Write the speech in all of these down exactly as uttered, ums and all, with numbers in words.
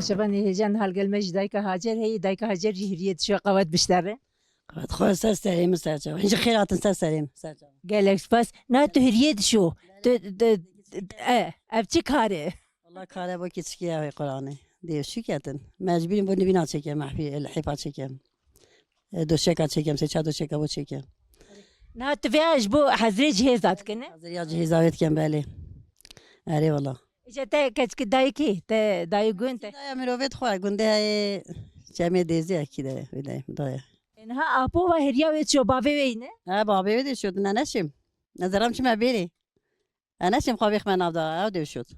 Çavan hêjan hal gel me jî dayka Hacer heye, dayka Hacer jî hiriyê dişo qewet biştere. Qewet xwe ser serê min ser çavan. Ji xêr hatin ser serê min ser çavan. Gelek spas. Na tu hiriyê dişo. Tu, tu, e, ev çi kar e? Valla kare bo keçikî ew ê Quranê. Dê şiketin. Mecbûrî bo nivîna çêke, mehfî, lihêfa çêke. E, doşeka çêkem, sê çar doşeka bo çêke. Na tu vê ji bo hezirê cihêza dikine? Heziriya cihêza wê dikem, belê. Erê wala. Îca te keçikî dayikî, te dayik gund e? Daya mirovê dixwe, gundê heye çemê dêzî ekî de, wê de, daya. E, niha apo va heriya wê ço bavê wê yî ne? Ha, bavê wê de şo, ne neşim. Ne zeram çime bêrê. E, neşim xwe bêxme nav da, ew dê şot.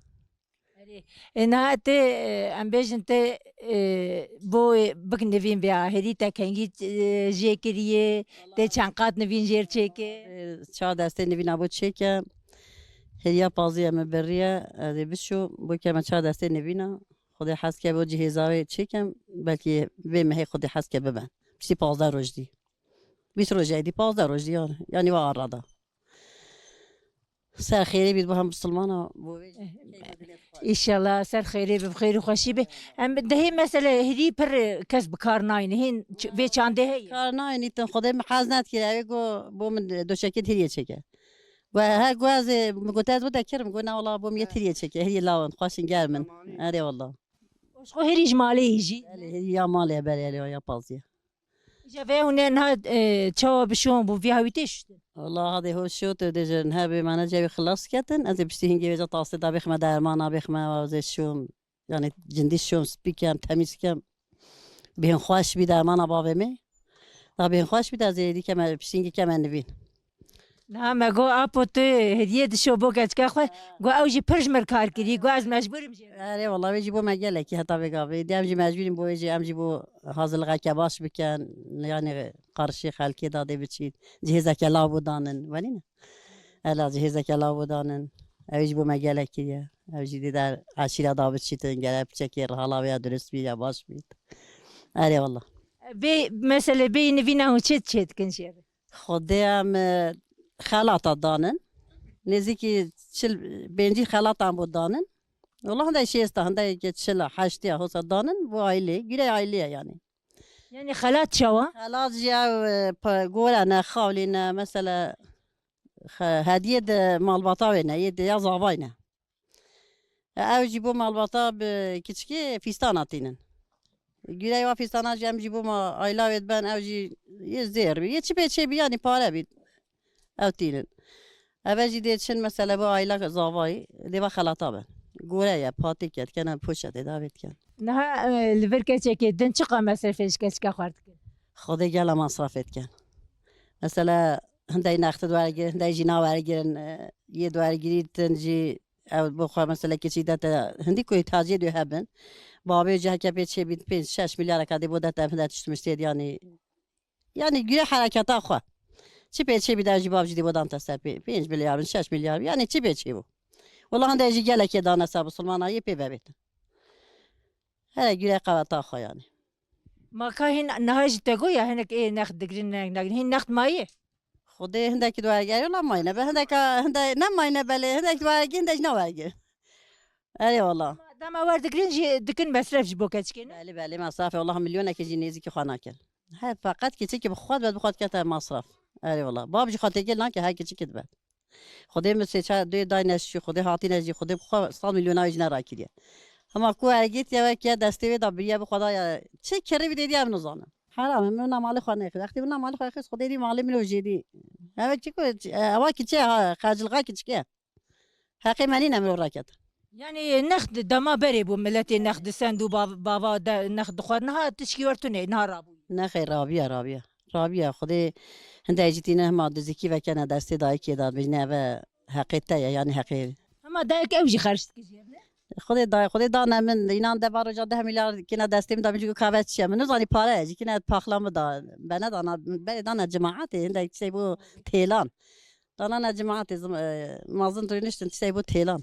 Erê. E, niha te, e, em bêjin te, e, bo bik nivîn vê ahirî te kengî, e, jê kiriye, te çend qat nivîn jêr çêke? E, çar destê nivîna bo çêke. Heriya pazî em biriye, ez ê bişo, bo ke me çar destê nivîna. Xwedê hez ke bo cihêza wê çêkem, belkî vê mehê Xwedê hez ke bibe. Piştî pazdeh roj dî. Bîst roj ey dî, pazdeh roj dî, yani, yani va arada. Ser xêrê bît bo hem bisilmana, bo vê jî. Înşallah ser xêrê bi xêr û xweşî be. Em dehê mesele hirî pir kes bi kar nayne. Hên ç-, vê çandê heye. Kar nayne, tin Xwedê min hez nedikir. Ew ê go bo min doşekê hiriyê çêke. Go he go ez ê, min got ez bo te kirim. Go ne wala bo min yê hiriyê çêke. Hiriyê lawin, xweşin germin. Erê wala. Ji xwe hirî ji malê yî jî. Belê, hirî ya malê, belê, ya pazî. Îca vê hûn ê niha, e, çawa bi şûn bû, vî hawî tê şûtin? Wala hadê ho şût, dê ji niha bê mane cewî xilas ketin. Ez ê piştî hingê vêca tasê da bêxme dermana, bêxme wazê şûn. Yani cindî şûn, spî kem, temîz kem. Bêhn xweş bî dermana bavê me. Da bêhn xweş bî da zêdî keme, piştî hingê keme nivîn. Niha me got, apo tu hêdiyê dişo bo keçika xwe. Got, ew jî pir ji mir kar kirî. Got, ez mecbûr im jê. Erê, wela wê jî bo me gelekî heta vê gavê. Dê em jî mecbûr in bo wê jî, em jî bo hazirlixeke baş bikin. Yani qarşî xelkê dadê biçît. Cihêzeke law bo danin. Welî ne? Ela cihêzeke law bo danin. Ew jî bo me gelekî ye. Ew jî dê der eşîra da biçîtin. Gere piçekê rihala wê ya durust bî ya baş bît. Erê, wela. Bê, mesele bê nivîna hûn çi çê dikin jê re? Xwedê em, e, xelata danin. Nêzîkî çil pêncî xelata em bo danin. Wela hindek şêsta, hindek çila, heştiya hosa danin bo aîlê. Gure aîlê ye yani. Yani xelat çawa? Xelat jî ew, e, pe-, gore ne, xawlî ne, mesela xe-, hediyê de malbata wê ne, yê de ya zavay ne. Ew jî bo malbata bi kiçikê fîstana tînin. Gureyê wa fîstana jî em jî bo ma ayla wê diben, ew jî yê zêr bî. Yê çi pê çê bî, yanî pare bî. Ew tînin. Eve jî dê çin mesela bo ayla zavayî, dê va xelata bin. Gore ye, patîk ye, dikene poşetê de avê diken. Niha, e, li vir keçekê din çiqa mesrefê ji keçika xwe dikin? Xwedê gela masrafê dikin. Mesela hindey nexti wergir, hindey jî nawergirin, e, yê wergirî din jî Ew bo xwe mesela keçî de te hindî ku îhtiyacê dê hebin. Bavê ciheke pê çê bît pênc şeş milyareka dê bo de te hinde tişt miştê yanî. Yanî gure hereketa xwe. Çi pê çê bî de jî bav jî dê bo dan te ser pê. Pênc milyar bin, şeş milyar bin. Yanî çi pê çê bû. Wela hinde jî gelekê dane ser bisilmana yê pê vebêtin. Here gure qeweta xwe yanî. Ma ka hîn niha jî te got ya hinek ê next digirin, hinek nagirin. Hîn next mayî? Xwedê hindekî di wergeriya la mayne be, hindeka, hinde, ne mayne belê, hindek di wergî, hindek nawergî. Erê wala. Dema wer digirin jî dikin mesref ji bo keçikê ne? Belê, belê, mesrefê wala milyonekê jî nêzîkî xwe nakin. He, feqet keçikî bi xwe dibe, bi xwe dikete masraf. Erê wala. Bab jî xwe têkil nake, her keçikî dibe. Xwedê min sê çar duyê dayne jî, Xwedê hatîne jî, Xwedê bi xwe sed milyona wê jî nerakiriye. Hema ku ergît ye weke destê wê de biriye bi xwe da ya. Çi kirî bidê diye em nizanin. Heram e, min na malê xwe nexist. Wextê min na malê xwe xist, Xwedê dî malê min û jêdî. Ev çi ku, ewa ki çi ha, xercilxa ki çike. Heqê me nîne min û reket. Yani next dema berê bû miletê next disend û bav-, bava de next dixwar. Niha tişkî wer tune, niha rabû. Nexê rabiye, rabiye. Rabiye, Xwedê hinde jî tîne hema dizikî vekene destê dayikê de, bêjne eve heqê te ye, yani heqê. Hema dayik ew jî xerc dike jê re? Xwedê dayik, Xwedê dane min, înan de baroja deh milyar kine destê min da, min jî got kave çi ye? Min nizanî pare ye, jî kine paxla min da, bene dana, berê dane cemaetê, hinde şey bu têlan. Danane cemaetê zim-, e, mazin rûniştin, tiştê bû têlan.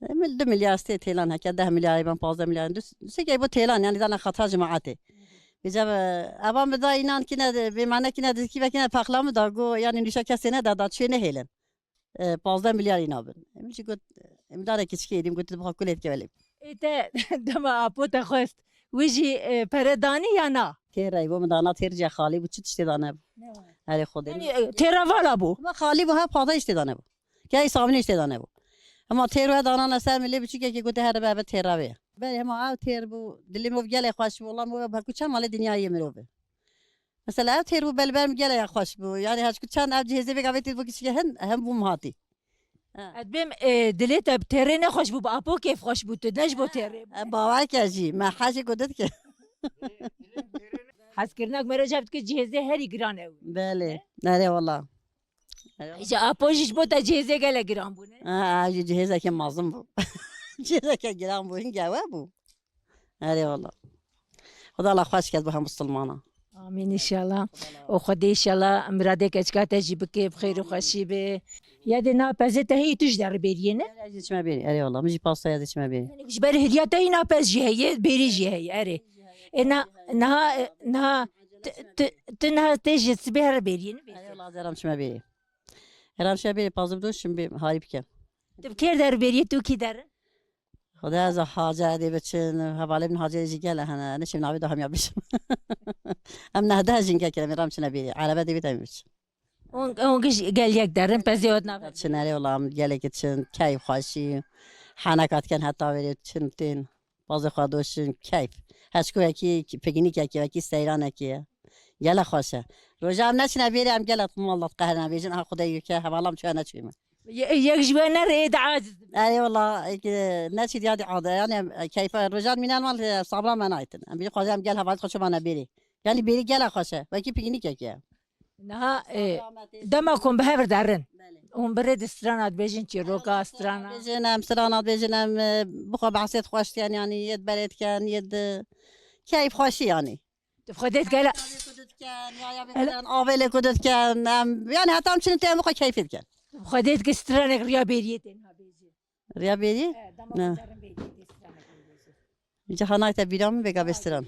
E, mil-, du milyar stê têlan, heke deh milyarê ben, pazdeh milyarê, du, du sekey bû têlan, yani dane xatra cemaetê. Vêca ve, evan bi da înan kine de, bêmane kine de, kî ve kine paxla min da, go, yani nişa kesê ne da, da çê nehêlin. E, pazdeh milyar îna bin. Em jî got, em dare kiçikê dîm, got, "Bixa kulê dike belê." Ê te dema apo te xwest, wî jî, e, pere danî ya na? Têr rey bû, min dana têr cê xalî bû, çi tiştê dane bû. Erê Xwedê. Yanî, e, têra vala bû. Ma xalî bû, he, pata tiştê dane bû. Key sabunê tiştê dane bû. Hema têr we danane ser milê biçûkekê, gote here be, eve têra wê ye. Belê hema ew têr bû, dilê mirov gelê xweş bû, wela mirov be ku çend malê dinyayê mirov be. Mesela ev têr bû, belê ber min gelek xweş bû. Yanî hezku çend ev cihêzê vêga vê têr bû kiçike hin, hem bû min hatî. Ha. Ez bêm, e, dilê te bi têrê nexweş bû, bi apo kêf xweş bû tu, ne ji bo têrê bû. E, bawer ke jî, me hecê ku didike. Hezkirinek me re cev dike cihêzê herî giran ew. Belê. Erê wala. Erê wala. Ji apo jî ji bo te cihêzê gelek giran bû, ne? Ha, jî cihêzeke mezin bû. Cihêzeke giran bû, hingê we bû. Erê wala. Xuda la xweş ket bo hem misilmana. Amîn înşallah. Û Xwedê înşallah miradê keçika te jî bike, bi xêr û xweşî be. Ya dê na pezê te heyî tu ji derî bêriyê ne? Ez jî çime bêrî. Erê wala. Min jî pasta ya dê çime bêrî. Yanî ji ber hêriya te hî na pez jî heye, bêrî jî heye. Erê. E na, niha, e, niha, tu, tu, tu niha tê ji sibê here bêriyê ne? Erê wala, ez eram çime bêrî. Eram çime bêrî, pazim do şim bê harî bikem. Tu bi kêr derî bêriyê, tu kî derin? Xuda ez hacê dê biçin, hevalê min hacê jî gele hene, neçim navê de hemiya biçim. Em nehde jîn ke kilemê ram çine bêrî, erebe dê bît em biçin. Hûn, hûn giş gel yek derin, pezê ot navê. Çin erê wala, em gelekî çin, keyf xweşî, heneka dikin heta verê çin tên, bazê xwe doşin, keyf. Heşko wekî, piknîkekî, wekî seyranekî ye. Gele xweş e. Roja em neçine bêrê, em gele mal dat qehre nebêjin, aha Xwedê yeke, hevala min çûye neçûyme. Ye-, yek ji we ne rê de aciz dibe. Erê wala, eke neçî diya di ade. Yani, em, keyfe rojan mînan mal, e, sabra me naytin. Em bî xwazê em gel hevalê xwe çima nebêrê. Yani bêrî gele xweş e. Wekî piknîkek e. Niha, e, dema ku hûn bi hev re derin. Belê. Hûn bi rê di strana dibêjin çîroka, strana. Bêjin em strana dibêjin em, e, bi xwe behsê xweş dikin yani, yê di berê dikin, yê di keyf xweşî yani. Tu bi Xwedê digele. Avê ku didikin, ya, ya, bê Ele- dikin, avê lê ku didikin, em, yani heta em çin tê em bi xwe keyfê dikin. Tu bi Xwedê dike stranek riya bêriyê tê niha bêjî. Riya bêrî? E, dema Ne. Ku derin bêriyê tê stranek bêjî. Ji hanay te bîra min vêga bê stran.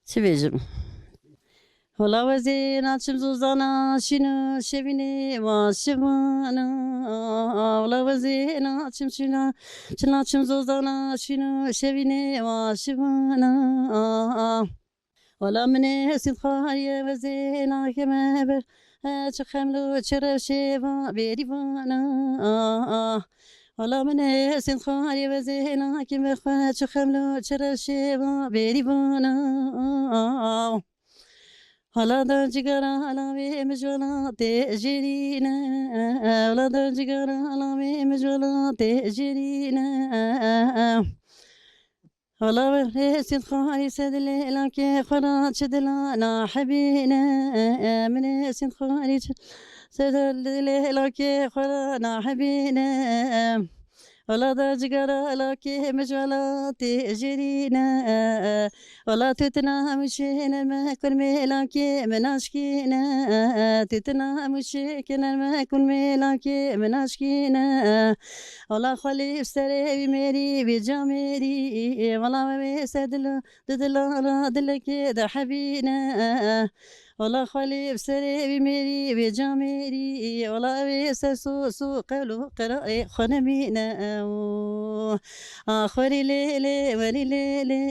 Çi bêjim? Hola wezê naçim zozana şîno şevînê wa şivana. Hola wezê naçim şîna, çi naçim zozana şîno şevînê wa şivana. Hola min ê sînxariye wezê nakeme ber, e, çi xemlo çi rewşê va bêrîvana. Hola min ê sînxariye wezê nakeme xwe, çi xemlo çi rewşê va bêrîvana. Hala da cigara hala wê mijwala tê jêrîne. Hala da cigara hala wê mijwala tê jêrîne. Hala wê sînxarî sedilê lakê xwe ra çi dila nahebîne. Min ê sînxarî çi sedilê lakê xwe ra nahebîne. Wela da cigara lakê min ji welatê jêrîne. Wela tu tina hemû şêne me kurmê lakê min aşkîne. Tu tina hemû şêne me kurmê lakê min aşkîne. Wela xwelî bi serê wî mêrî wî camêrî. Wela wê wê ser dila di dila ra dilekê de hebîne. Wela xwelî bi serê wî mêrî wê camêrî, wela wê ser so so qewlo qerarê xwe nemîne. A xwerî lê lê, werî lê lê,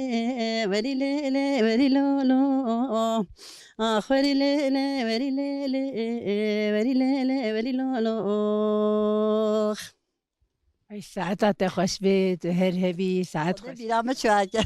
werî lê lê, werî lo lo. A xwerî lê lê, werî lê lê, werî lê lê, werî lo lo. Ay, saeta te xweş bê, tu her hebî, saet xweş. Bîra min çû heke.